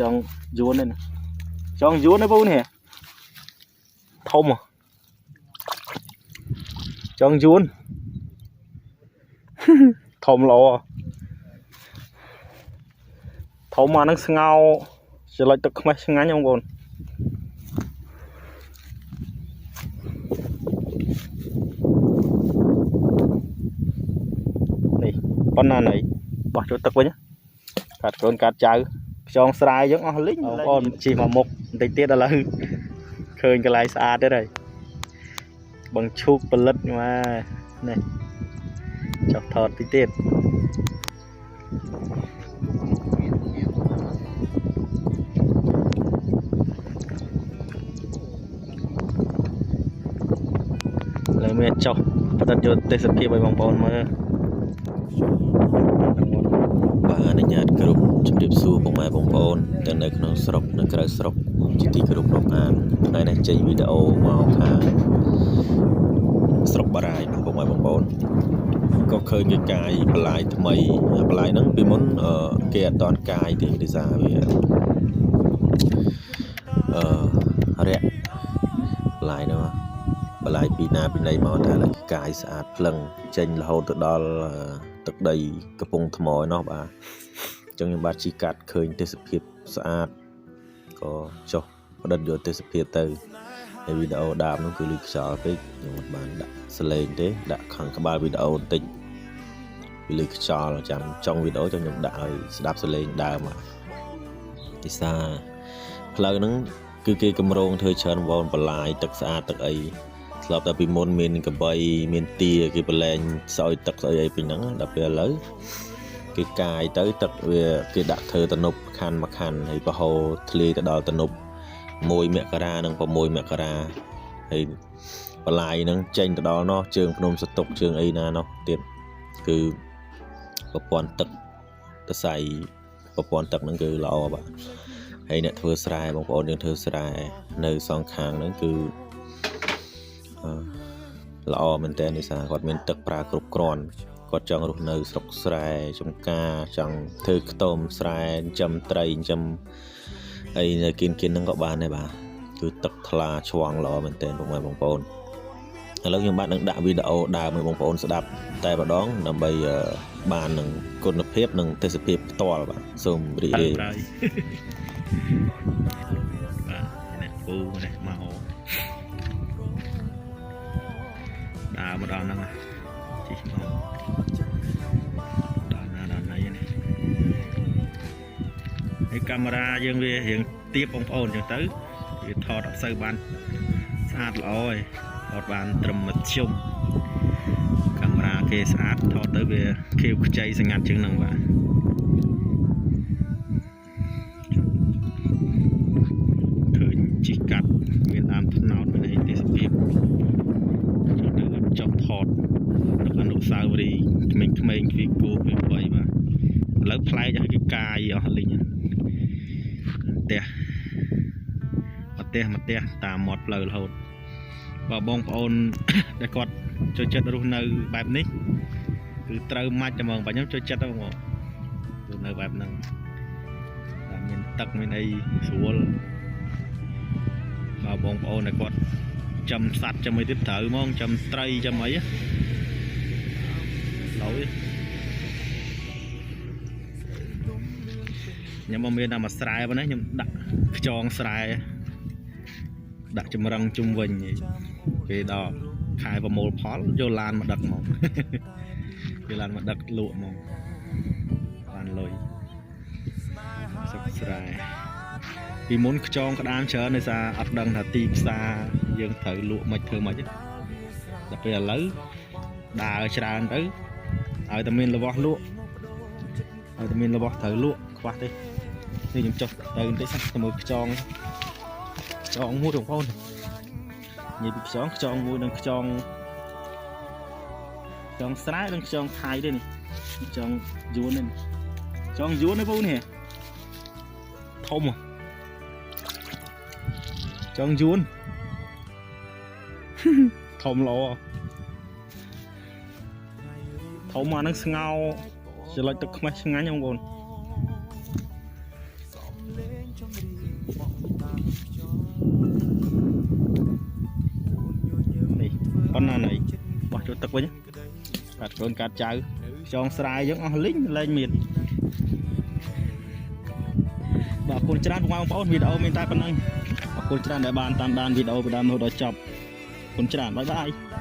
ចង់យួននេះចង់យួននេះបងនេះធំចង់យួនធំល្អធំអានឹងស្ងោចលិចទឹកខ្មេះឆ្ងាញ់បងប្អូននេះប៉ុណ្ណាណីបោះចូលទឹកវិញកាត់កូនកាត់ចៅខ្យងស្រែយើងអស់លីងបងប្អូនជិះមកមុខបន្តិចទៀតឥឡូវឃើញកន្លែងស្អាតទៀតហើយបងឈូកផលិតមកនេះចុះថតតិចទៀតឥឡូវមានចុះផ្ដិតយកទេសភាពឲ្យបងប្អូនមើល បាទអនុញ្ញាតគ្រប់ជំរាបសួរពុកម៉ែបងប្អូនទាំងនៅក្នុងស្រុកនិងក្រៅស្រុកជាទីគោរពរាប់អានថ្ងៃនេះចេញវីដេអូមកខាងស្រុកបារាយបាទពុកម៉ែបងប្អូនក៏ឃើញគេកាយបន្លាយថ្មីបន្លាយហ្នឹងពីមុនគេអត់ទាន់កាយទេដោយសារវាអឺរាក់បន្លាយហ្នឹងបន្លាយពីណាពីណីមកតែឥឡូវគេកាយស្អាតភ្លឹងចេញរហូតទៅដល់ទឹកដីកំពង់ថ្មឯណោះបាទអញ្ចឹងខ្ញុំបាទជិះកាត់ឃើញទេសភាពស្អាតក៏ចុះផ្ដិតយកទេសភាពទៅហើយវីដេអូដើមនោះគឺលឺខ្យល់ពេកខ្ញុំមិនបានដាក់សលេងទេដាក់ខាងក្បាលវីដេអូបន្តិចវាលឺខ្យល់ចាំចុងវីដេអូចាំខ្ញុំដាក់ឲ្យស្ដាប់សលេងដើមពិសាផ្លូវហ្នឹងគឺគេកម្រងធ្វើច្រើនវ៉នបន្លាយទឹកស្អាតទឹកអីធ្លាប់តែពីមុនមានកបីមានទាគេប្រឡែងស្អុយទឹកស្អុយអីពីហ្នឹងដល់ពេលឥឡូវគេកាយទៅទឹកវាគេដាក់ធ្វើទំនប់ខណ្ឌមួយខណ្ឌហើយប្រហូរធ្លាយទៅដល់ទំនប់1មករានិង6មករាហើយបន្លាយហ្នឹងចេញទៅដល់នោះជើងភ្នំសតុកជើងអីណានោះទៀតគឺប្រព័ន្ធទឹកសរសៃប្រព័ន្ធទឹកហ្នឹងគឺល្អបាទហើយអ្នកធ្វើស្រែបងប្អូនយើងធ្វើស្រែនៅសងខាងហ្នឹងគឺអឺល្អមែនតើនេះសារគាត់មានទឹកប្រើគ្រប់គ្រាន់គាត់ចង់រស់នៅស្រុកស្រែចំការចង់ធ្វើខ្ទមស្រែចិញ្ចឹមត្រីចិញ្ចឹមអីនៅគៀនគៀនហ្នឹងក៏បានដែរបាទគឺទឹកថ្លាឆ្វង់ល្អមែនតើពុកម៉ែបងប្អូនឥឡូវខ្ញុំបាទនឹងដាក់វីដេអូដើមឲ្យបងប្អូនស្ដាប់តែម្ដងដើម្បីបាននឹងគុណភាពនិងទេសភាពផ្ទាល់បាទសូមរីករាយ បាទនេះពូនេះមកដើរមកដល់ហ្នឹងជិះមកដល់ណាដល់ណីនេះហើយកាមេរ៉ាយើងវារៀងទៀបបងប្អូនអញ្ចឹងទៅវាថតអត់សូវបានស្អាតល្អឯងថតបានត្រឹមមធ្យមកាមេរ៉ាគេស្អាតថតទៅវាខៀវខ្ចីសងាត់ជាងហ្នឹងបាទឃើញជិះកាត់មានដើមថ្នោតមានអីទេសភាពចូលទៅចុះថតនៅអនុស្សាវរីយ៍ក្មេងៗទ្វីគោទ្វីបីបាទឥឡូវប្លែកហើយគឺកាយអស់លីងផ្ទះមួយផ្ទះមួយផ្ទះតាមមាត់ផ្លូវរហូតបើបងប្អូនដែលគាត់ចូលចិត្តរស់នៅបែបនេះគឺត្រូវម៉ាច់តែហ្មងបើខ្ញុំចូលចិត្តហ្មងរស់នៅបែបហ្នឹងតែមានទឹកមានអីស្រួលបើបងប្អូនដែលគាត់ចំសัตว์ចំអីទៀតត្រូវហ្មងចំត្រីចំអីឡូយខ្ញុំមកមានតែមួយស្រែប៉ុណ្ណេះខ្ញុំដាក់ខ្យងស្រែដាក់ចម្រឹងជុំវិញពេលដល់ខែប្រមូលផលយកឡានមកដឹកមកយកឡានមកដឹកលក់មកបានលុយសុខស្រែពីមុនខ្ចងក្តាមច្រើនដោយសារអត់ដឹងថាទីផ្សារយើងត្រូវលក់មិនធ្វើមិនដល់ពេលឥឡូវដើរច្រើនទៅឲ្យតែមានរបស់លក់ឲ្យតែមានរបស់ត្រូវលក់ខ្វះទេនេះខ្ញុំចុះទៅបន្តិចសិនទៅមើលខ្ចងខ្ចងមួយបងប្អូននិយាយពីខ្ចងខ្ចងមួយនិងខ្ចងខ្ចងស្រែនិងខ្ចងថៃទេនេះខ្ចងយួននេះខ្ចងយួននេះបងនេះធំចង់យួនធំល្អធំអានឹងស្ងោចលិចទឹកខ្មេះឆ្ងាញ់បងប្អូន ប៉ុណ្ណាណីបោះចូលទឹកវិញកាត់កូនកាត់ចៅខ្យងស្រែយើងអស់លីងលែងមានបាទអរគុណច្រើនបងប្អូនវីដេអូមានតែប៉ុណ្ណឹងអរគុណច្រើនដែលបានតាមដានវីដេអូពីដើមរហូតដល់ចប់អរគុណច្រើន bye bye.